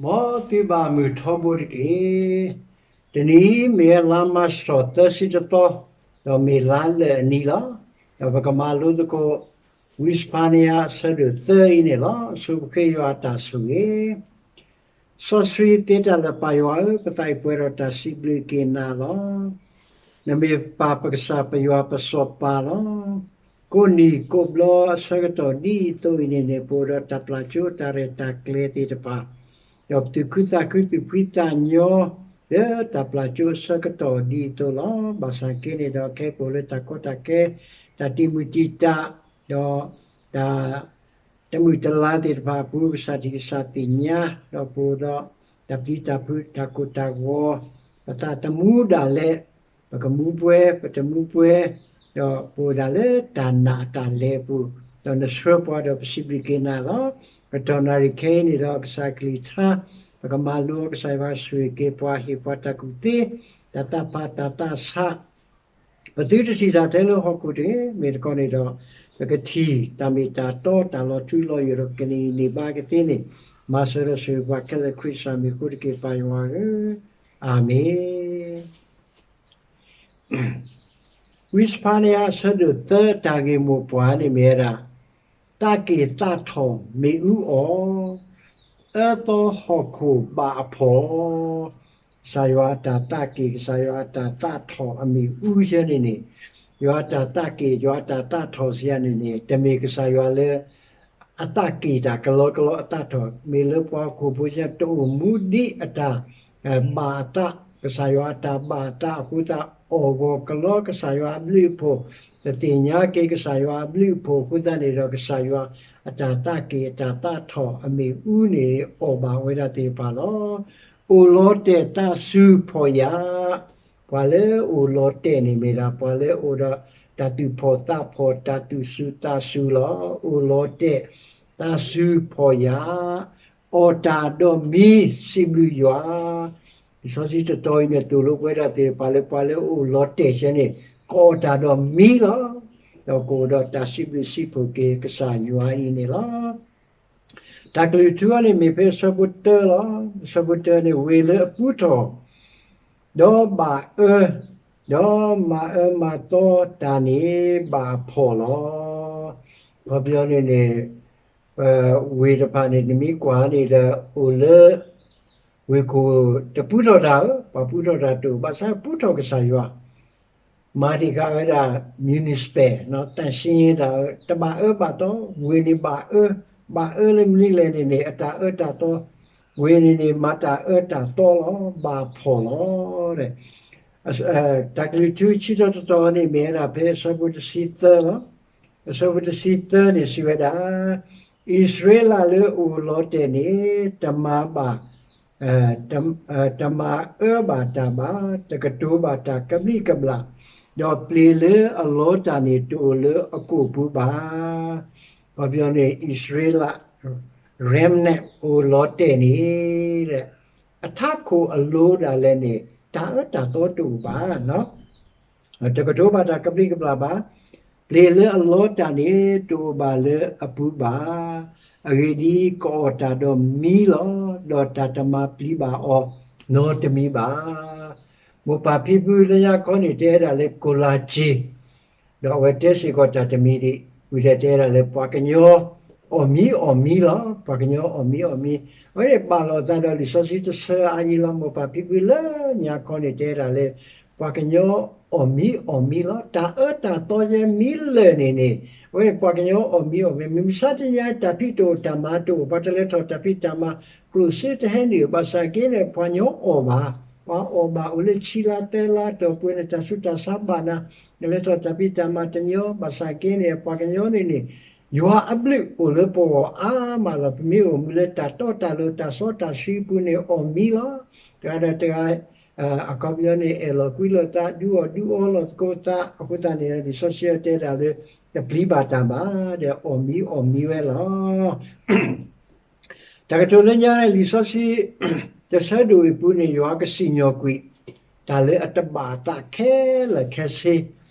မ်သုဘၣ်မုာ်ထီဘိတက့ၢ်. တနံၤအံၤ မ့ၢ်ဝဲလါမၢ်ၡးထီၣ်သၢဆံတသီ, ဒီးမ့ၢ်လါလၢာ်အနံၤလီၤ. ဒီးပကမၤလိသကိး ဝံစဖါနယၤ အဆၢဒိၣ်သၢအံၤန့ၣ်လီၤ. အဆိပဃ့ယွၤအတၢ်ဆိၣ်ဂ့ၤ စီဆှံသ့တၢ်လၢာ် ပၢ်ယွၤဧၢ, ပသးအံၤပှဲၤဒီးတၢ်စံးဘျုးက့ၤနၤလီၤ. နမ့ၢ်ပၢ်ပကစၢ်ပယွၤပစီၤပၤလီၤ. ကိးနံၤကိးဘျီအဆၢကတီၢ်ဒ်အံၤအသိးအံၤန့ၣ်န့ၣ် ပအိၣ်ဒီးတၢ်ပျၢ်ကၠိတၢ်ရဲၣ်တၢ်ကျဲၤသ့ၣ်တဖၣ်, ဒီးပသူၣ်ခုသးခု သူၣ်ဖှံသးညီ လၢတၢ်ပျၢ်ကၠိအဆၢကတီၢ်ဒ်အံၤအသိးလီၤ. ဘၣ်ဆၣ်က့န့ၣ်ဒီး ခဲအံၤပအိၣ်လၢတၢ်ကီတၢ်ခဲ, တၢ်တံာ်မုၢ်တံာ်တာ်, ဒီးတၢ် တမုာ်တလၤသ့ၣ်တဖၣ်အပူၤ ကစၢ်ထံးကစၢ်သ့ၣ်ညါ, ဒီးပအိၣ်ဒီးတၢ်ပျံၤတၢ်ဖုး တၢ်ကိၢ်တၢ်ဂီၤ, ပသးတမူဒၣ်လဲာ်, ပကမူပှဲၤ ပတမူပှဲၤ, ဒီးပအိၣ်ဒၣ်လၢတၢ်နာ်အတၢ်လဲၤအပူၤ, ဒီးနဆှၢပှၤဒီးပစံးဘျုးက့ၤနၤလီၤ. ကတီၢ်နၣ်ရံၣ်ခဲအံၤန့ၣ်ဒီး ကစၢ်ကလုၢ်ကထါ ပကမၤလိ ကစၢ်ယွၤဆိၣ်ဂ့ၤက့ၤပှၤ ဟ့ၣ်ပှၤတၢ်ကူၣ်သ့, တၢ်သးဖး တၢ်သးဆး ပသုတထံၣ်တၢ်ထဲလၢဟီၣ်ခိၣ်တဂ့ၤ, မ့ၢ်တခီန့ၣ်ဒီး ပကထံၣ်တၢ်မ့ၢ်တၢ်တီ တၢ်လီၤထူလီၤယိာ်ဒီး ကန့ၢ်အံၤန့ၢ်ဘၣ်ကသ့န့ၣ်, မၤစၢၤဒီးဆိၣ်ဂ့ၤပှၤခဲလၢာ် ခရံာ်ကစၢ်မံၤအဃိတက့ၢ် ပၢ်ယွၤဧၢ, အၤမ့ၣ်. ဝံစဖါနယၤ အဆၢဒိၣ်သၢ တၢ်ဂ့ၢ်မိၢ်ပှၢ်န့ၣ်မ့ၢ်ဝဲဒၣ် သးက့ၣ်သးထီၣ်မ့ၣ်အူအီၣ်, အၢသီဟီၣ်ခိၣ်ဘၣ်အဖှီၣ်. ကစၢ်ယွၤအတၢ်သးက့ၣ် ကစၢ်ယွၤအတၢ်သးထီၣ်အမ့ၣ်အူယဲန့ၣ်န့ၣ်, ယွၤအတၢ်သးက့ၣ် ယွၤအတၢ်သးထီၣ်စံးယၤန့ၣ်န့ၣ် တမ့ၢ်ကစၢ်ယွၤလၢ အသးက့ၣ်တၢ်ကလီကလီအသးထီၣ်, မ့ၢ်လၢပှၤဟီၣ်ခိၣ်ဖိစံး တအိၣ်မူဒ်အတၢ် ဘၣ်အသး, ကစၢ်ယွၤအတၢ်ဘၣ်အသးအဃိသတး အီၣ်ဂီၢ်ကလီကစၢ်ယွၤအဘျုးအဖှိၣ်, တသ့ၣ်ညါက့ၤကစၢ်ယွၤအဘျုးအဖှိၣ်အဃိသတးန့ၣ်ဒီး ကစၢ်ယွၤအတၢ်သးက့ၣ်အတၢ်သးထီၣ်အမ့ၣ်အူန့ၣ် အီၣ်ဘၣ်ဝဲဒၣ်သ့ၣ်တဖၣ်လီၤ. အိၣ်လီၤတဲာ်သးစူၤဖှီၣ်ယာ်, ပှၤလၢအိၣ်လီၤတဲာ်န့ၣ်မ့ၢ်ဒၣ် ပှၤလၢအိၣ်ဒီးတၢ်သူၣ်ဖှီၣ်သးဖှီၣ် တၢ်သူၣ်စူၤသးစူၤလီၤ. အိၣ်လီၤတဲာ် သးစူၤဖှီၣ်ယာ်, အီၣ်တၢ်ဒီးမံ စံးဘျုးယွၤ. လံာ်စီဆှံတတီၤအံၤန့ၣ် သိၣ်လိပဝဲဒၣ်သ့ၣ်တဖၣ်လၢ ပှၤလၢအအိၣ်လီၤတဲာ်ဆၢန့ၣ် ကအီၣ်တၢ်ဒီးမံလီၤ. ဒီးကအိၣ်ဒီးတၢ်စံးဘျုးစံးဖှိၣ်က့ၤကစၢ်ယွၤအံၤန့ၣ်လီၤ. တၢ်ကလုၢ်ထူအံၤန့ၣ် မ့ၢ်ဖဲအဆၢဖိတၢလီၤ. အဆၢဖိတၢန့ၣ် ဝ့ၢ်လၢအပူထီၣ် ဒီးဘၣ်အၢ, ဒီးမၤအၢမၤသီတၢ်န့ၣ် ဘၣ်အဖှီၣ်လီၤ. ခီပညီန့ၣ်န့ၣ် ပဝ့ၢ်တဖၣ်န့ၣ် နမ့ၢ်ကွၢ်န့ၣ်ဒီး အိၣ်လၢ ဝ့ၢ်ခိၣ်တပူထီၣ်တၢ်ဧၢ, ပှၤပူထီၣ်တၢ်တအိၣ်, ဘၣ်ဆၣ်ပူထီၣ်ကစၢ်ယွၤ မၤတ့ၢ်ဃာ်ဝဲဒၣ် municipal သန့်ရှင်းရေး တၢ်အၢ တဘၣ်အၢဘၣ်သီ, ဝ့ၢ်န့ၣ်ဘၣ်အၢ, ဘၣ်အၢလၢမနုၤလဲၣ်န့ၣ်န့ၣ် အတၢ်အၢတၢ်သီ, ဝ့ၢ်န့ၣ်န့ၣ် မၤတၢ်အၢတၢ်သီလီၤ, ဘၣ်ဖှီၣ်လီၤ. တၢ်ကလုၢ်ထူဆံးထီၣ်တတီၤန့ၣ် မ့ၢ်ဝဲဒၣ်ဖဲအဆၢဖိတဆံသၢလီၤ. အဆၢဖိတဆံသၢန့ၣ် စံးဝဲဒၣ်, အံၣ်စရ့လးလၢအအိၣ်လီၤတဲာ်န့ၣ် တမၤဘၣ် တမၤအၢဘၣ်တၢ်ဘၣ်, တကတိၤဘၣ်တၢ်ကဘျံးကဘျၣ်, ဒီးပျ့ၤလၢအလီတၢ်န့ၣ် တအိၣ်လၢအကိာ်ပူၤဘၣ်. ခီပညီန့ၣ် အံၣ်စရ့လး remnant အိၣ်လီၤတဲာ်န့ၣ် အထးခိၣ်အလိဒၣ်လဲာ်န့ၣ် တၢ်အၢတၢ်သီတအိၣ်ဘၣ် တကတိၤဘၣ်တၢ်ကဘျံးကဘျၣ်ဘၣ်, ပျ့ၤလၢအလီတၢ်န့ၣ် တအိၣ်ဘၣ်လၢအပူၤဘၣ်. အဂ့ၢ်ဒ်အံၤ, ကအီၣ်တၢ်ဒီးမံလီၤ, ဒီးတၢ်တမၤပျံၤဘၣ်အီၤနီတမံၤဘၣ်. မိၢ်ပၢ်ဖံဖုလၢညါခီန့ၣ် တဲဝဲဒၣ်လၢ ကိၣ်လၤစ့ၤ, ဒီးအဝဲတဲစ့ၢ်ကီးတၢ်တမံၤဒံး, ဝံၤဒီးတဲဝဲဒၣ်လၢ ပှၤကညီအီၣ်မံအီၣ်မံလီၤ, ပှၤကညီအီၣ်မံအီၣ်မံ. အဝဲန့ၣ်ပာ်လီၤအသးဒီးလံာ်စီဆှံတဆၢအါအံၤလီၤ. မိၢ်ပၢ်ဖံဖုလၢညါခီန့ၣ် တဲဝဲဒၣ်လၢ ပှၤကညီအီၣ်မံအီၣ်မံလီၤ. တၢ်အၢတၢ်သီယဲမံလၢာ်န့ၣ်န့ၣ် အဝဲန့ၣ်ပှၤကညီအီၣ်မံအီၣ်မံ, မုၢ်မဆါတနံၤ တၢ်ဖံးတအိၣ်တၢ်မၤတအိၣ်, ပှၤတလဲၤထီၣ်တၢ်ဖံးတၢ်မၤ, ကျိၣ်စ့တဟဲနုာ်, ဘၣ်ဆၣ်က့န့ၣ် ပှၤကညီအီၣ်ဘၣ်, ပှၤအီၣ်ဘၣ်အိၣ်လၢဆံလါသၢလါ တီၢ်ပှဲၤန့ၣ် တၢ်ဆူးတၢ်ဆါဘၣ်နၤ, နလဲၤထီၣ်တၢ်ဖံးတၢ်မၤတညီ, ဘၣ်ဆၣ်က့န့ၣ် ပှၤကညီန့ၣ်န့ၣ် ယွၤအဘျုးအိၣ်လၢပဂီၢ်အါမးလီၤ. ပမ့ၢ်အိၣ်မူလၢတၢ်တီတၢ်လိၤ တၢ်စီတၢ်ဆှံအပူၤန့ၣ် အီၣ်မံလီၤ. တဂၤဒီးတဂၤ အခီပညီန့ၣ် အဲၣ်လီၤကွံလိာ်သး, ဒုးအီၣ်ဒုးအီလီၤသကိးသး, အဃိသတးန့ၣ် လံာ်စီဆှံတဲဒၣ်လၢ တပျံၤဘၣ်တၢ်ဘၣ်, ဒီးအီၣ်မံအီၣ်မံဝဲလီၤ. တၢ်ကတိၤလၢညါန့ၣ် လံာ်စီဆှံ တဆၢဒိၣ်အံၤပူၤန့ၣ် ယွၤကစံၣ်ညီၣ်ကွံာ် တၢ်လၢအတဘၣ်အသးခဲလၢာ်ခဲဆ့,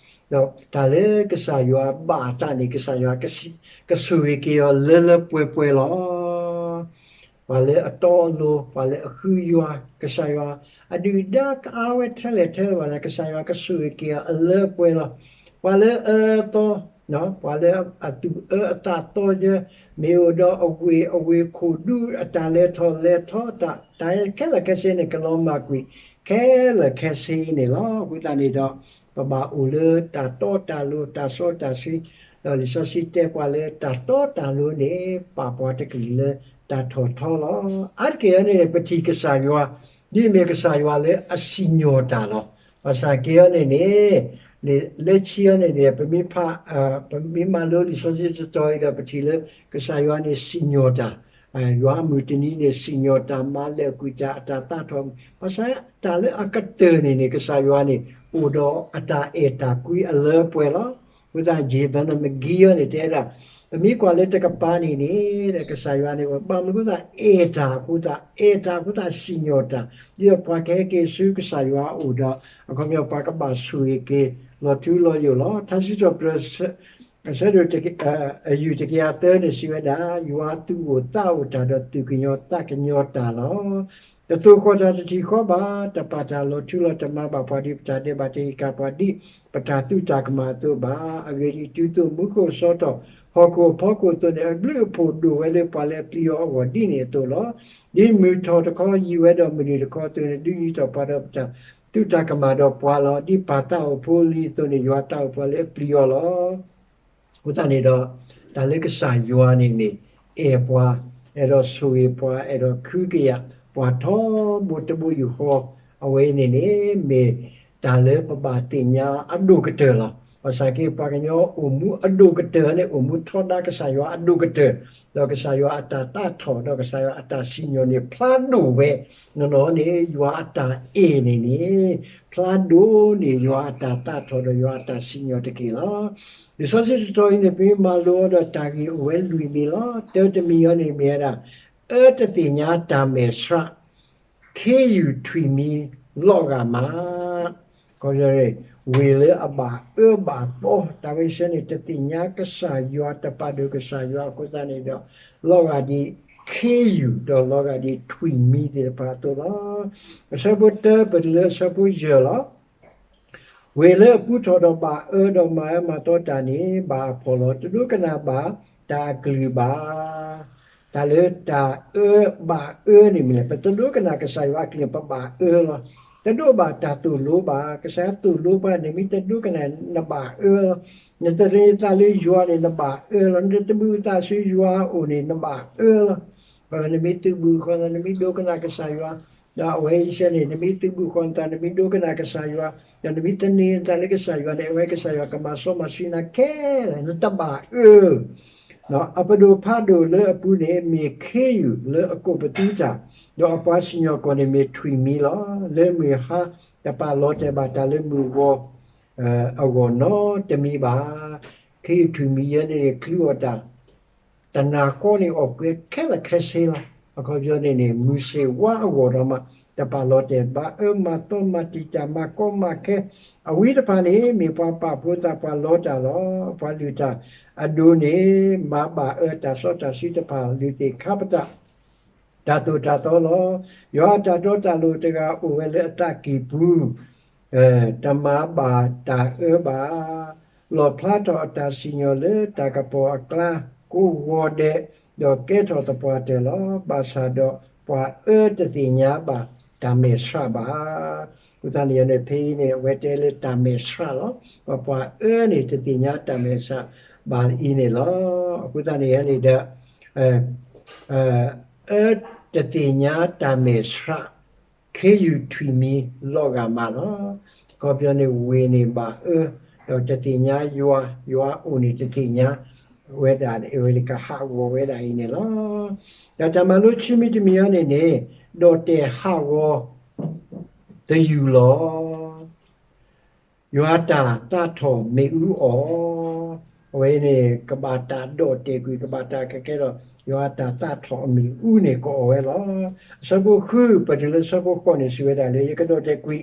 ဒီးတၢ်လၢကစၢ်ယွၤဘၣ်အသးန့ၣ် ကစၢ်ယွၤကဆိၣ်ဂ့ၤက့ၤအီၤလၢလၢပှဲၤပှဲၤလီၤ. ပှၤလၢအတီအလိၤ, ပှၤလၢအဃုယွၤ, ကစၢ်ယွၤအဒုၣ်ဒါကအါဝဲထဲလဲၣ်ထဲလဲၣ်ဘၣ်န့ၣ် ကစၢ်ယွၤကဆိၣ်ဂ့ၤက့ၤအီၤအလၢအပှဲၤလီၤ. ပှၤလၢအအၢအသီ, ပှၤလၢအသူၣ်အၢအသးသီယဲ, မ့ၢ်အိၣ်ဒီးအဝ့ၢ်အဝ့ၢ်ခိၣ်ဒူ အတၢ်လဲၤထီၣ်လဲၤထီ တၢ်ခဲလၢာ်ခဲဆ့န့ၣ် ကလီၤမၢ်ကွံာ်ခဲလၢာ်ခဲဆ့န့ၣ်လီၤ. အဃိသတးန့ၣ်ဒီး ပဘၣ်အိၣ်လၢတၢ်တီတၢ်လိၤ တၢ်စီတၢ်ဆှံ, ဒီးလံာ်စီဆှံတဲပှၤလၢတၢ်တီတၢ်လိၤန့ၣ် ပာ်ပှၤတကလုာ်လၢတၢ်ထီၣ်ထီလီၤ. အါတက့ၢ်အံၤန့ၣ် ပထံၣ်ကစၢ်ယွၤ, ဒ်အမ့ၢ်ကစၢ်ယွၤလၢအစံၣ်ညီၣ်တၢ်လီၤ. ဘၣ်ဆၣ်က့ၤအံၤန့ၣ်န့ၣ် လၢခံအံၤန့ၣ်န့ၣ် ပမ့ၢ်ဖး, ပမ့ၢ်မၤလိလံာ်စီဆှံတတီၤအံၤဒီး ပထံၣ်လၢကစၢ်ယွၤန့ၣ်စံၣ်ညီၣ်တၢ်, ယွၤအမုၢ်တနံၤန့ၣ် စံၣ်ညီၣ်တၢ် မၤလၢာ်ကွံာ်တၢ် အတၢ်သးထီၣ်, ဘၣ်ဆၣ်တၢ်လၢအကတၢၢ်န့ၣ်န့ၣ် ကစၢ်ယွၤန့ၣ် အိၣ်ဒီးအတၢ်အဲၣ်တၢ်ကွံအလၢအပှဲၤလီၤ. အဃိသတး James Banner McGee အံၤန့ၣ် တဲဒၣ်, ပမ့ၢ်ကွၢ်လၢတကပၤန့ၣ်န့ၣ် ကစၢ်ယွၤန့ၣ် ဘၣ်မနုၤအဃိသတး အဲၣ်တၢ်အဃိသတး, အဲၣ်တၢ်အဃိသတးစံၣ်ညီၣ်တၢ်, ဒ်သိးပှၤကဟဲက့ၤဆူကစၢ်ယွၤအအိၣ်ဒီး အခီပညီပှၤကဘၣ်ဆိၣ်ဂ့ၤက့ၤ လီၤထူလီၤယိာ်လီၤ. ထါစံးထီၣ်ပတြၢၤ အဆၢဒိၣ်တကယၤသၢန့ၣ် စံးဝဲဒၣ်, ယွၤသူၣ်အိၣ်သးအိၣ်တၢ်ဒီး သူၣ်ကညီၤသးကညီၤတၢ်လီၤ. တသိၣ်ဃီၣ်တၢ်တထံၣ်ဃီဘၣ်, တပာ်တၢ်လီၤထူလီၤ တမၤဘၣ်ပှၤဒ်ပတၢ်ဒဲးဘး တဟ့ၣ်က့ၤပှၤဒ်ပတၢ်သူၣ်တၢ်ကမၣ်အသိးဘၣ်. အဂ့ၢ်ဒ်အံၤ, တုၤသိးမူခိၣ်စီထီၣ် ဟီၣ်ခိၣ်အဖီခိၣ်အသိးန့ၣ် အဘျုးအဖှိၣ်ဒိၣ်ဝဲလၢပှၤလၢအပျံၤအီၤအဂီၢ် ဒ်န့ၣ်အသိးလီၤ. ဒ်မုၢ်ထီၣ်တခီယံာ်ဝဲဒီးမုၢ်နုာ်တခီအသိးန့ၣ် ဒုးယံၤထီၣ်ပှၤဒီးပတၢ်သူၣ်တၢ်ကမၣ်ဒီးပှၤလီၤ. ဒ်ပၢ်သးအိၣ်ဖိလံအသိးန့ၣ် ယွၤသးအိၣ်ပှၤလၢအပျံၤအီၤလီၤ. အဃိသတးန့ၣ်ဒီး တၢ်လၢကစၢ်ယွၤန့ၣ်န့ၣ် အဲၣ်ပှၤ, အဲၣ်ဒိးဆိၣ်ဂ့ၤပှၤ, အဲၣ်ဒိးခုကယာ်ပှၤထီဘိတဘိယူၢ်ဃီ, အဝဲအံၤန့ၣ်န့ၣ် မ့ၢ်တၢ်လၢပဘၣ်သ့ၣ်ညါအဒိၣ်ကတၢၢ်လီၤ. ဘၣ်ဆၣ်က့ ပှၤကညီအိၣ်မူအဒိၣ်ကတၢၢ်န့ၣ် အိၣ်မူထီဒါကစၢ်ယွၤအဒိၣ်ကတၢၢ်, ဒီးကစၢ်ယွၤအတၢ်သးထီၣ် ဒီးကစၢ်ယွၤအတၢ်စံၣ်ညီၣ်န့ၣ် ဖျါဒိၣ်ဝဲ, နီၢ်နီၢ်န့ၣ် ယွၤအတၢ်အဲၣ်န့ၣ်န့ၣ် ဖျါဒိၣ်န့ၢ်ယွၤအတၢ်သးထီၣ်ဒီးယွၤအတၢ်စံၣ်ညီၣ်တက့ၢ်လီၤ. လံာ်စီဆှံတတီၤအံၤန့ၣ် ပမ့ၢ်မၤလိအီၤဒီးတၢ်ဂ့ၢ်အိၣ်ဝဲလွံၢ်မံၤလီၤ. တၢတမံၤအံၤန့ၣ်မ့ၢ်ဝဲဒၣ် အၢတသ့ၣ်ညါတၢ်မဲာ်ဆှး, ခ့ယုၢ်ထွံၣ်မံၤလီၤဂာ်မး, ခီပညီန့ၣ် ဝ့ၢ်လၢအဘၣ်အၢဘၣ်သီ, တၢ်ဝဲဆၢန့ၣ် တသ့ၣ်ညါကစၢ်ယွၤ တပာ်ဒိၣ်ကစၢ်ယွၤအဃိသတးန့ၣ်ဒီး လီၤဂာ်ဒ်ခ့ယုၢ် ဒီးလီၤဂာ်ဒ်ထွံၣ်မံၤသ့ၣ်တဖၣ်အသိးလီၤ. အဆၢဖိတၢ ပတုၤလၢအဆၢဖိယဲၢ်လီၤ. ဝ့ၢ်လၢအပူထီၣ်ဒီးဘၣ်အၢဒီးမၤအၢမၤသီတၢ်န့ၣ် ဘၣ်အဖှီၣ်လီၤ. တဒိကနၣ်ဘၣ်တၢ်အကလုၢ်ဘၣ်. တၢ်လၢတၢ်အၢဘၣ်အၢန့ၣ်မ့ၢ်လဲၣ်, ပတဒိကနၣ်ကစၢ်ယွၤအကလုၢ် ပဘၣ်အၢလီၤ. တဒိးဘၣ်တၢ်သိၣ်လိဘၣ်, ကစၢ်ယွၤသိၣ်လိပှၤ နမ့ၢ်တဒိကနၣ် နဘၣ်အၢလီၤ. နတသန့ၤသးလၢယွၤန့ၣ် နဘၣ်အၢလီၤ. နတသူၣ်ဘုသးဆူယွၤအအိၣ်န့ၣ် နဘၣ်အၢလီၤ. နမ့ၢ်သူၣ်ဘုဃီသး နမ့ၢ်ဒိကနၣ်ကစၢ်ယွၤ ဒီးအဝဲအံၤဆၢန့ၣ် နမ့ၢ်သူၣ်ဘုဃီသး နမ့ၢ်ဒိကနၣ်ကစၢ်ယွၤ ဒီးနမ့ၢ်သန့ၤသးလၢကစၢ်ယွၤန့ၣ် အဝဲကစၢ်ယွၤကမၤစီမၤဆှံနၤခဲလၢာ် နတဘၣ်အၢ အပဒိၣ်ဖးဒိၣ်လၢအပူၤန့ၣ် မ့ၢ်ခ့ယုၢ်လၢအကိးပသူတၢ်, ဒီးအပှၤစံၣ်ညီၣ်ကွီၢ်န့ၣ်မ့ၢ်ထွံၣ်မံၤလီၤ. လၢမုၢ်ဟါတပာ်လီၤတဲာ်ဘၣ်တၢ်လၢမုၢ်ဂီၤ အဂီၢ်နီတမံၤဘၣ်. ခ့ယုၢ်ထွံၣ်မံၤယဲန့ၣ်န့ၣ် ချုးအီၤတၢ် တနၤဃီန့ၣ် အီၣ်ပှဲၤခဲလၢာ်ခဲဆ့လီၤ. အခီပညီန့ၣ်န့ၣ် မုၢ်ဆ့ၣ်ဝါအဂီၢ်ဒီးမး တပာ်လီၤတဲာ်ဘၣ်အၢမၤသီမၤတံာ်တာ် မၤကီမၤခဲ အဝံတဖၣ်န့ၣ် မ့ၢ်ပှၤပာ်ဖှိၣ်သးပှၤလီတၢ်လီၤ. ပှၤလုၢ်တၢ်အဒိန့ၣ် မၤဘၣ်အၢတၢ်စီတၢ်ဆှံတဖၣ် လုၢ်သ့ၣ်ခါပတာ် တၢ်သိၣ်တၢ်သီလီၤ. ယွၤအတၢ်တီတၢ်လိၤတဂၤအိၣ်ဝဲလၢအသးကံၢ်ပူၤ, တမၤဘၣ်တၢ်အၢဘၣ်. လီၣ်ဖျါထီၣ်အတၢ်စံၣ်ညီၣ်လၢတၢ်ကပီၤအကျါ ကိးဂီၤဒဲး, ဒီးကဲထီၣ်သပှၢ်တၢၢ်လီၤ. ဘၣ်ဆၣ်ဒီးပှၤအၢတသ့ၣ်ညါဘၣ်တၢ်မဲာ်ဆှးဘၣ်. အဃိသတးန့ၣ်န့ၣ် ဖဲအံၤန့ၣ် အဝဲတဲလၢတၢ်မဲာ်ဆှးလီၤ. ပှၤအၢန့ၣ် တသ့ၣ်ညါတၢ်မဲာ်ဆှးဘၣ်အံၤန့ၣ်လီၤ. အဃိသတးန့ၣ်န့ၣ်ဒီး အၢတသ့ၣ်ညါတၢ်မဲာ်ဆှး ခ့ယုၢ်ထွံၣ်မံၤလီၤဂာ်မးလီၤ. အခီပညီန့ၣ် ဝ့ၢ်န့ၣ်ဘၣ်အၢ, ဒီးတသ့ၣ်ညါယွၤ, ယွၤအိၣ်န့ၣ်တသ့ၣ်ညါဝဲဒၣ် အဝဲန့ၣ်ကဟးဂီၤဝဲဒၣ်အံၤန့ၣ်လီၤ. ဒီးတၢ်မၤလိခံမံၤတမံၤအံၤန့ၣ်န့ၣ် ဒီးတဲာ်ဟးဂီၤသယုၢ်လီၤ. ယွၤတၢ်သးထီၣ်မ့ၣ်အူအီၣ်, အဝဲန့ၣ် ကဘၣ်တၢ်ဒီၣ်တဲာ်ကွံာ် ကဘၣ်တၢ်ကကဲထီၣ် ယွၤတၢ်သးထီၣ်အမ့ၣ်အူန့ၣ် ကအီၣ်ဝဲလီၤ. အဆၢဖိဃု ပတုၤလၢအဆၢဖိဃိးန့ၣ် စံးဝဲဒၣ်လၢ ယကဒီၣ်တဲာ်ကွံာ်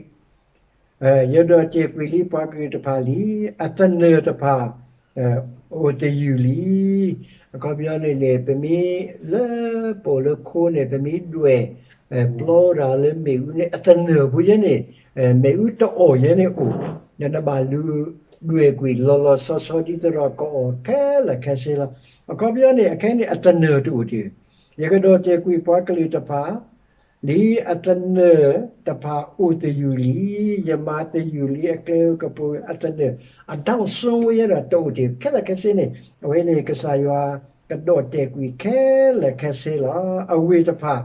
ယဒိးတဲာ်ကွံာ်လံပှၤကလုာ်တဖၣ်လံ, အသနၢၣ်တဖၣ် အိၣ်သယုၢ်လံ. အခီပညီန့ၣ်န့ၣ် ပမ့ၢ်လၢပအိၣ်လၢခိန့ၣ် ပမ့ၢ်ဒွဲၣ် ပျီတၢ်လၢမ့ၣ်အူန့ၣ် အသနၢၣ်ဖိယဲန့ၣ် မ့ၣ်အူတအိၣ်ယဲန့ၣ်အိၣ်, ဒီးနဘၣ်လူၤဒွဲၣ်ကွံာ်လီၤလီၤဆီဆီ ဒ်သိးဒီးကအီၣ်ခဲလၢာ်ခဲဆ့လီၤ. အခီပညီန့ၣ် အခဲအံၤန့ၣ် အသနၢၣ်တအိၣ်တ့ၢ်, ယကဒိးတဲာ်ကွံာ်ပှၤကလုာ်တဖၣ် လံ, အသနၢၣ်တဖၣ်အိၣ်သယုၢ်လံ, ယမၤသယုၢ်လံအကျဲဧိၤကပူၤအသနၢၣ်, အဒိၣ်စိဝဲယဲဒီးတအိၣ်တ့ၢ်ခဲလၢာ်ခဲဆ့န့ၣ်, အဝဲန့ၣ်ကစၢ်ယွၤကဒိးတဲာ်ကွံာ်ခဲလၢာ်ခဲဆ့လီၤ. အဝ့ၢ်တဖၣ်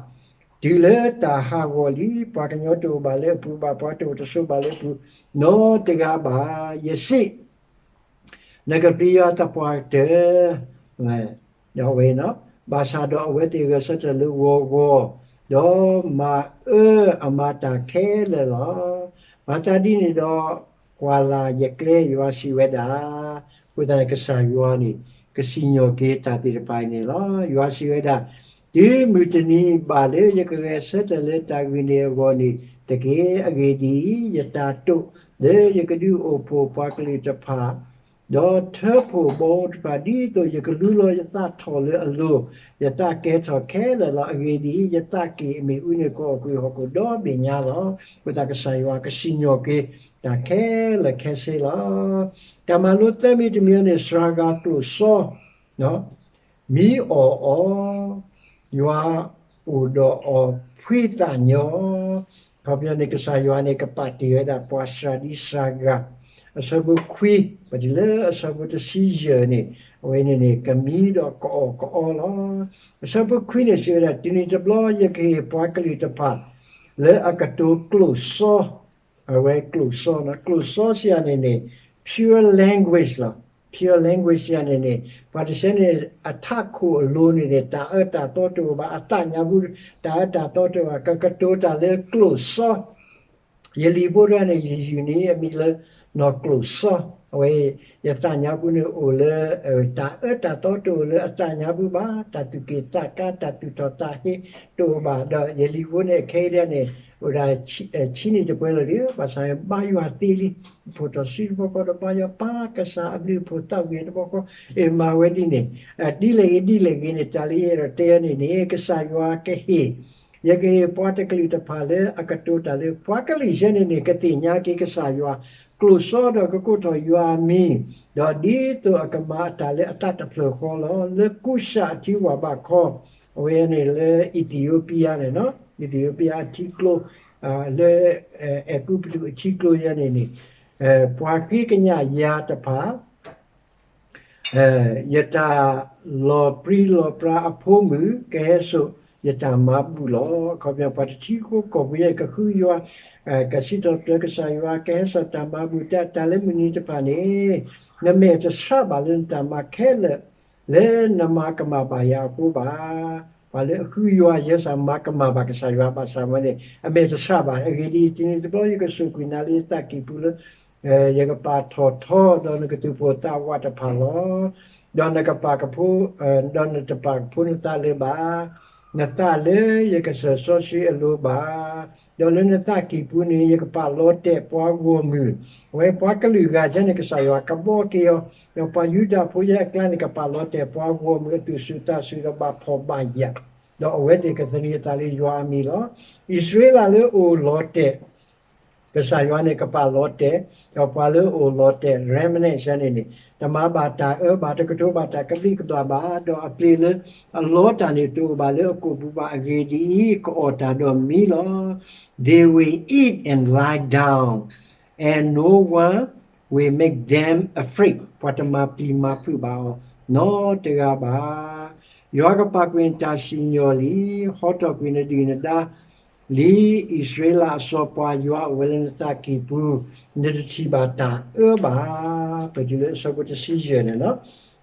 တုၤလၢတၢ်ဟးဂီၤလံ, ပှၤကညီတအိၣ်ဘၣ်လၢအပူၤဘၣ်, ပှၤတအိၣ်တဆိးဘၣ်လၢအပူၤနီတဂၤဘၣ်. ယစံး နကပျံၤယွၤသပှၢ်ကတၢၢ်, ဒီးဝဲ, ဘၣ်ဆၣ်ဒီးအဝဲသ့ၣ်ဂဲၤဆၢထၢၣ်လၢဂီၤဂီၤ, ဒီးမၤအၢအမၤတၢ်ခဲလၢာ်လီၤ. မၤသးဒ်န့ၣ်ဒီး ကွၢ်လၢ်ယကျဲ, ယွၤစံးဝဲဒၣ်. အဃိသတးန့ၣ် ကစၢ်ယွၤန့ၣ် ကစံၣ်ညီၣ်က့ၤတၢ်သ့ၣ်တဖၣ်အံၤန့ၣ်လီၤ. ယွၤစံးဝဲဒၣ်, တုၤမုၢ်တနံၤဘၣ်လၢယကဂဲၤဆၢထၢၣ်လၢတၢ်ဂ့ၢ်န့ၣ်အဂီၢ်န့ၣ်တက့ၢ်. အဂ့ၢ်ဒ်အံၤ, ယတၢ်တိာ်လၢယကဒုးအိၣ်ဖှိၣ်ပှၤကလုာ်တဖၣ် ဒီးထၢဖှိၣ်ဘီတဖၣ် ဒ်သိးယကလူလီၤယသးထီၣ်လၢအလိၤ, ယသးကဲထီၣ်ခဲလၢာ်လီၤ. အဂ့ၢ်ဒ်အံၤ, ယသးက့ၣ်အမ့ၣ်အူန့ၣ် ကအီၣ်ကွံာ်ဟီၣ်ခိၣ်ဒီဘ့ၣ်ညါလီၤ. အဃိသတးကစၢ်ယွၤကစံၣ်ညီၣ်က့ၤတၢ်ခဲလၢာ်ခဲဆ့လီၤ. တၢ်မၤလိသၢမံၤတမံၤန့ၣ် စှၤဂၤကျိၣ်စီ မံအီၣ်အီၤ, ယွၤအိၣ်ဒီးအီၤဖှံသးညီ, အခီပညီန့ၣ် ကစၢ်ယွၤန့ၣ် ကပာ်တ့ၢ်ဝဲဒၣ်ပှၤစှၤဒံစှၤဂၤ, အဆၢဖိခွံ ပတုၤလၢအဆၢဖိတဆံယဲၢ်န့ၣ်, အဝဲန့ၣ်န့ၣ် ကမံဒီးကအီၣ်ကအီလီၤ. အဆၢဖိခွံန့ၣ်စံးဝဲဒၣ်, တနံၤတဘျီယကဟ့ၣ်ပှၤကလုာ်တဖၣ် လၢအကတိၤကျိၣ်စီ အဝဲကျိၣ်စီ, ကျိၣ်စီစံးယၤန့ၣ်န့ၣ် pure language လီၤ. Pure language စံးယၤန့ၣ်န့ၣ် ပှၤတဆဲန့ၣ် အထးခိၣ်အလိၤန့ၣ်န့ၣ် တၢ်အၢတၢ်သီတအိၣ်ဘၣ်, အသးညါပူၤ တၢ်အၢတၢ်သီတအိၣ်ဘၣ်, ကကတိၤတၢ်လၢကျိၣ်စီ ယလံၤဖိတဂၤန့ၣ် ယယုၢ်န့ၢ်အမံၤလၢ နီၢ်ကျိၣ်စီ, အဝဲ ယသးညါပူၤန့ၣ်အိၣ်လၢ တၢ်အၢတၢ်သီတအိၣ်လၢအသးညါပူၤဘၣ်, တၢ်သူၣ်က့ၣ်သးကါ တၢ်သူၣ်ထီၣ်သးဟ့တအိၣ်ဘၣ်, ဒီးယလံၤဖိန့ၣ် အခဲအံၤဒၣ်န့ၣ် အိၣ်ဒၣ်ဆံနံၣ်တပှဲၤလီၤဒီး ဘၣ်ဆၣ်ဘါယွၤသ့လံ, ဖိးထီၣ်စုတဘျီဃီဒီး ဘါယွၤပၢ်ကစၢ်အဘျုးအဖှိၣ်သးဝံၣ်တဘျီဃီ, အ့ၣ်မၤဝဲဒ်န့ၣ်, ဒ်လဲၣ်ဂ့ၤဒ်လဲၣ်ဂ့ၤန့ၣ် တၢ်လၢယအဲၣ်ဒိးတဲအီၤန့ၣ်န့ၣ် ကစၢ်ယွၤကဟ့ၣ် ယကဟ့ၣ်ပှၤတကလုာ်တဖၣ်လၢအကတိၤတၢ်လၢ ပှၤကလုာ်စဲန့ၣ်န့ၣ် ကသ့ၣ်ညါက့ၤကစၢ်ယွၤ, ကျိၣ်စီဒီးကကိးထီၣ်ယွၤအမံၤ, ဒီးဒ်သိးအကမၤအတၢ်လၢအသးတဖျၢၣ်ဃီလီၤ. လၢကူၡးအထံဝၣ်ဘးခီ, အဝဲန့ၣ်လၢအံၣ်သံယိပံယါန့ၣ်, အံၣ်သံယိပံယါအထံကျိ, လၢ အဲၤကူပတူးအထံကျိယဲန့ၣ်န့ၣ်, ပှၤဃ့ကညးယၤတဖၣ် ယတၢ်လီၤပြံလီၤပြါအဖိမုၣ် ကဟဲစိာ်ယတၢ်မၤဘူၣ်လီၤ. အခီပညီ ပှၤတထံဖိကီၢ်ဖိယဲ ကဃုယွၤ, ကစံးထီၣ်ပတြၢၤကစၢ်ယွၤ, ကဟဲစိာ်တၢ်မၤဘူၣ် တၢ်လၢမုၢ်နံၤတဖၣ်န့ၣ်, နမဲာ်တဆှးဘၣ်လၢနတၢ်မၤခဲလၢာ် လၢနမၤကမၣ်ဘၣ်ယၤအဃိဘၣ်. ပှၤလၢအဃုယွၤယဲစ့ၢ်မၤကမၣ်ဘၣ်ကစၢ်ယွၤဘၣ်ဆၣ်ဝဲန့ၣ် အမဲာ်တဆှးဘၣ်. အဂ့ၢ်ဒ်အံၤ, တနံၤတဘျီယကစိာ်ကွံာ်နၤလၢယသးကံၢ်ပူၤလၢ ယကပာ်ထီၣ်ထီဒီးနကသူၣ်ပိၢ်သးဝးတဖၣ်လီၤ. ဒီးနကပာ်ကဖိ, ဒီးနတပာ်ကဖိနသးလၢၤဘၣ်. နသးလၢယကစၢၢ်စီဆှံအလိၤဘၣ်. ဒီးလၢနသးကံၢ်ပူၤန့ၣ် ယကပာ်လီၤတဲာ်ပှၤဂီၢ်မုၢ်, အဝဲပှၤကလုာ်ဂၤယဲန့ၣ် ကစၢ်ယွၤကဘှီက့ၤအီၤ, ဒီးပှၤယူဒၤဖိယဲအကျါန့ၣ် ကပာ်လီၤတဲာ်ပှၤဂီၢ်မုၢ်အသူၣ်စူၤသးစူၤဒီးဘၣ်ဖှီၣ်ဘၣ်ယာ်, ဒီးအဝဲသ့ၣ်ကသန့ၤအသးလၢယွၤအမံၤလီၤ. အံၣ်စရ့လးလၢအိၣ်လီၤတဲာ် ကစၢ်ယွၤန့ၣ် ကပာ်လီၤတဲာ်, ဒီးပှၤလၢအိၣ်လီၤတဲာ် remnant န့ၣ်န့ၣ် တမၤဘၣ်တၢ်အၢဘၣ်, တကတိၤဘၣ်တၢ်ကဘျံးကဘျၣ်ဘၣ်, ဒီးအပျ့ၤလၢအလီတၢ်န့ၣ် တအိၣ်ဘၣ်လၢအကိာ်ပူၤဘၣ်. အဂ့ၢ်ဒ်အံၤ, ကအီၣ်တၢ်ဒီးမံလီၤ. They will eat and lie down, and no one will make them afraid. ပှၤတမၤပျံၤမၤဖုးဘၣ်အီၤနီတဂၤဘၣ်. ယွၤကပာ်ကွံာ်နတၢ်စံၣ်ညီၣ်လံ, ဟီထီၣ်ကွံာ်နဒုၣ်နဒါ လံ. အံၣ်စရ့လးအစီၤပှၤ, ယွၤအိၣ်ဝဲလၢနသးကံၢ်ပူၤ, နတထံၣ်ဘၣ်တၢ်အၢဘၣ်. ပတုၤလၢအဆၢဖိတဆံယဲၢ်န့ၣ်လီၤ.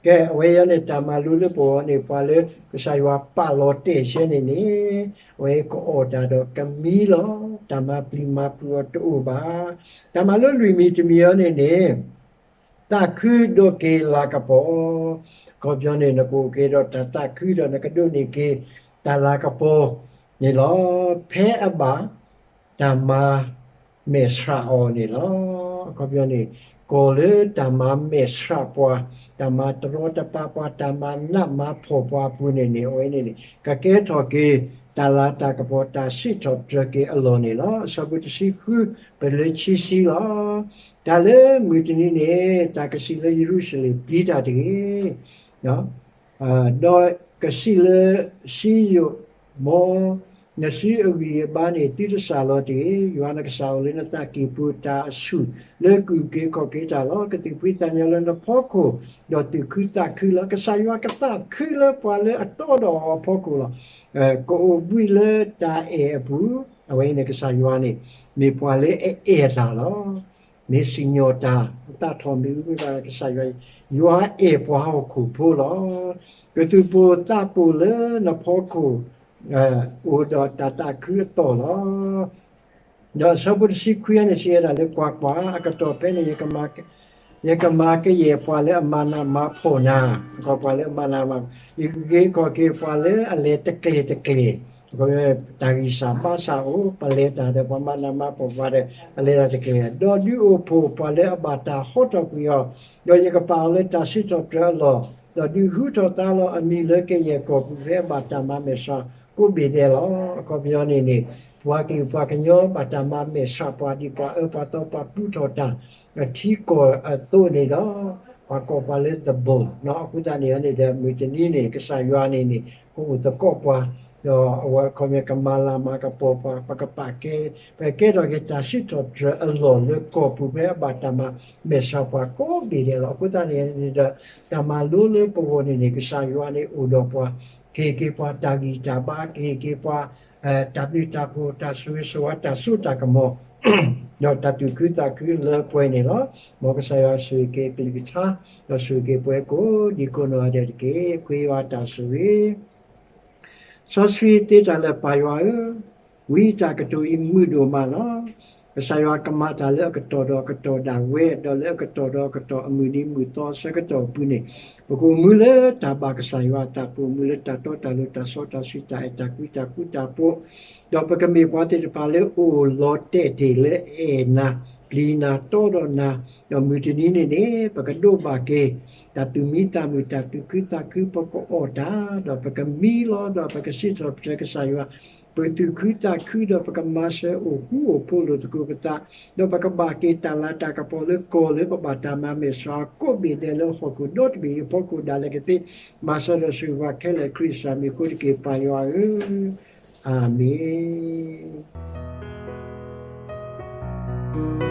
ကဲ, အဝဲအံၤန့ၣ် တၢ်မၤလိလၢပဂီၢ်န့ၣ် ပှၤလၢကစၢ်ယွၤပာ်လီၤတဲာ်ဆဲန့ၣ်န့ၣ်, အဝဲကအီၣ်တၢ်ဒီးကမံလီၤ. တၢ်မၤပျံၤမၤဖုးအီၤတအိၣ်ဘၣ်. တၢ်မၤလိလွံၢ်မံၤတမံၤအံၤန့ၣ်န့ၣ် သးခုဒိးက့ၤလၤကပီၤ, အခီပညီန့ၣ် နကအိၣ်က့ၤဒီးတၢ်သးခုဒီးနကဒိးန့ၢ်က့ၤတၢ်လၤကပီၤန့ၣ်လီၤ. ဖဲအဘၣ်တၢ်မၤ မဲာ်ဆှးအီၤန့ၣ်လီၤ. အခီပညီန့ၣ် ကီၢ်လၢတၢ်မၤမဲာ်ဆှးပှၤ, တၢ်မၤတရီတပါပှၤ, တၢ်မၤနးမၤဖှီၣ်ပှၤအပူၤန့ၣ်န့ၣ် အဝဲန့ၣ်န့ၣ် ကကဲထီၣ်က့ၤ တၢ်လၤတၢ်ကပီၤ တၢ်စံးထီၣ်ပတြၢၤက့ၤအလီၢ်န့ၣ်လီၤ. အဆၢဖိတဆံဃု ပတုၤလၢခံဆံလီၤ. တၢ်လၢမုၢ်တနံၤန့ၣ် တၢ်ကစံးလၢယရူၤၡလ့ၣ် ပျံၤတၢ်တဂ့ၤ ဒီးကစံးလၢစံယိၣ်, မ်နစုအဂံၢ်အဘါန့ၣ် သုတစှၤလီၤတဂ့ၤ. ယွၤနကစၢ်အိၣ်လၢနသးကံၢ်ပူၤ တၢ်အဆူၣ်လၢကအုၣ်က့ၤခီၣ်က့ၤတၢ်လီၤ. ကသူၣ်ဖှံသးညီလၢနဖီခိၣ်, ဒီးသူၣ်ခုသးခုလီၤ. ကစၢ်ယွၤကသးခုလၢပှၤလၢအတီဒီးအီၤအဖီခိၣ်လီၤ. ကအိၣ်ဘှံးလၢတၢ်အဲၣ်အပူၤ, အဝဲအံၤန့ၣ် ကစၢ်ယွၤန့ၣ် မ့ၢ်ပှၤလၢအအဲၣ်တၢ်လီၤ. မ့ၢ်စံၣ်ညီၣ်တၢ်, သးထီၣ်မ့ၣ်အူမ့ၢ်ဘၣ် ကစၢ်ယွၤ, ယွၤအဲၣ်ပှၤဟီၣ်ခိၣ်ဖိလီၤ. ကသူၣ်ပိၢ်သးပိၢ်လၢနဖီခိၣ်, အိၣ်ဒီးတၢ်သးခုအသီၣ်လီၤ. ဒီးအဆၢဖိတဆံခွံန့ၣ် စံးဝဲဒၣ်လၢ ကွၢ်ကွၢ်, အကတီၢ်ဖဲန့ၣ် ယကမၤကယဲၢ်ပှၤလၢအမၤနးမၤဖှီၣ်နၤ, ပှၤလၢအမၤနးမၤ, ယကဂ့ၤကီၢ်က့ၤပှၤလၢအလဲၤတကျဲၤတကျဲၤ, တၢ်ဂံၢ်စၢ်ဘါစၢ်အိၣ်, ပလဲၤတၢ်ဒီးပှၤမၤနးမၤဖှီၣ်ပှၤဒီး ပလဲၤတၢ်တကျဲၤ, ဒီးဒုးအိၣ်ဖှိၣ်ပှၤလၢအဘၣ်တၢ်ဟီထီၣ်ကွံာ်အီၤ, ဒီးယကပာ်အီၤလၢတၢ်စံးထီၣ်ပတြၢၤအလီၢ်, ဒီးဒုးဟူထီၣ်သါလီၤအမံၤလၢကယဲၢ်ကီၢ်ပူၤ ဖဲအဘၣ်တၢ်မၤမဲာ်ဆှးကိးဘ့ၣ်ဒဲးလီၤ. အခီပညီန့ၣ်န့ၣ် ပှၤကလုာ်ပှၤကညီဘၣ်တၢ်မၤမဲာ်ဆှးပှၤ ဒ်ပှၤအၢပှၤသီပှၤပူထီၣ်တၢ် အထံကီၢ်အသိးန့ၣ်ဒီး ပှၤကိးပှၤလၢ the bone အဃိသတးန့ၣ်န့ၣ်ဒီး မုၢ်တနံၤန့ၣ် ကစၢ်ယွၤန့ၣ်န့ၣ် ကအိၣ်သကိးပှၤ, ဒီးအဝဲအခီပညီကမၤလၤမၤကပီၤပှၤ, ပကပာ်ကဲ, ပကကဲထီၣ်က့ၤတၢ်စံးထီၣ်ပတြၢၤအလီၢ်လၢကီၢ်ပူၤ ဖဲအဘၣ်တၢ်မၤမဲာ်ဆှးပှၤကိးဘ့ၣ်ဒဲးလီၤ. အဃိသတးန့ၣ်န့ၣ်ဒီး တၢ်မၤလိလၢပဂီၢ်န့ၣ်န့ၣ် ကစၢ်ယွၤန့ၣ်အိၣ်ဒီးပှၤ, ကဟ့ၣ်က့ၤပှၤတၢ်ဂံၢ်တၢ်ဘါ, ကဟ့ၣ်က့ၤပှၤ တၢ်ဘျုးတၢ်ဖှိၣ်, တၢ်ဆိၣ်ဂ့ၤဆိၣ်ဝါ, တၢ်စိတၢ်ကမီၤ, ဒီးတၢ်သူၣ်ခုသးခုလၢပှဲၤန့ၣ်လီၤ. မ်ကစၢ်ယွၤဆိၣ်ဂ့ၤက့ၤကလုၢ်ကထါ, ဒီးဆိၣ်ဂ့ၤက့ၤပှၤကိးဒံကိးနီၢ်ဂၤဒဲးတက့ၢ်. ဖှံဝါတၢ်ဆိၣ်ဂ့ၤ စီဆှံသ့တၢ်လၢပၢ်ယွၤဧၢ, ဝံတၢ်ကတိၤအံၤမုာ်ဒိၣ်မးလီၤ. ကစၢ်ယွၤကမၤတၢ်လၢအကတီၢ်ဒီးအကတီၢ်ဒၣ်ဝဲ, ဒီးလၢအကတီၢ်ဒီးအကတီၢ် အမုၢ်နံၤမုၢ်သီအဆၢကတီၢ်အပူၤန့ၣ်, ပကအိၣ်မူလၢတၢ်ဘၣ်ကစၢ်ယွၤအသး, ပကအိၣ်မူလၢတၢ်တီတၢ်လိၤ တၢ်စီတၢ်ဆှံ တၢ်အဲၣ်တၢ်ကွံ တၢ်ဃူတၢ်ဖိး, ဒီးပကမ့ၢ်ပှၤသ့ၣ်တဖၣ်လၢအိၣ်လီၤတဲာ်တ့ၢ်လၢအအဲၣ်နၤ, ပျံၤနၤ, တီဒီးနၤ, ဒီးမုၢ်တနံၤန့ၣ်န့ၣ် ပကဒိးဘၣ်က့ၤ တၢ်သူၣ်မံသးမုာ် တၢ်သူၣ်ခုသးခု ပကအီၣ်တၢ်, ဒီးပကမံလီၤ, ဒီးပကစံးထီၣ်ပတြၢၤကစၢ်ယွၤ, ပသူၣ်ခုသးခု ဒီးပကမၤစၢၤအိၣ်ဃူအိၣ်ဖိးလိာ်သကိးပသး, ဒီးပကဘၣ်က့ၤတၢ်လၤတၢ်ကပီၤလၢကီၢ်လၢပဘၣ်တၢ်မၤမဲာ်ဆှး ကိးဘ့ၣ်ဒဲးလၢဟီၣ်ခိၣ်ဒီတဘ့ၣ်အဖီခိၣ်ဒၣ်လဲာ်ကသ့, မၤစၢၤဒီးဆိၣ်ဂ့ၤပှၤခဲလၢာ် ခရံာ်စၢ်မံၤအဃိတက့ၢ် ပၢ်ယွၤဧၢ, အၤမ့ၣ်.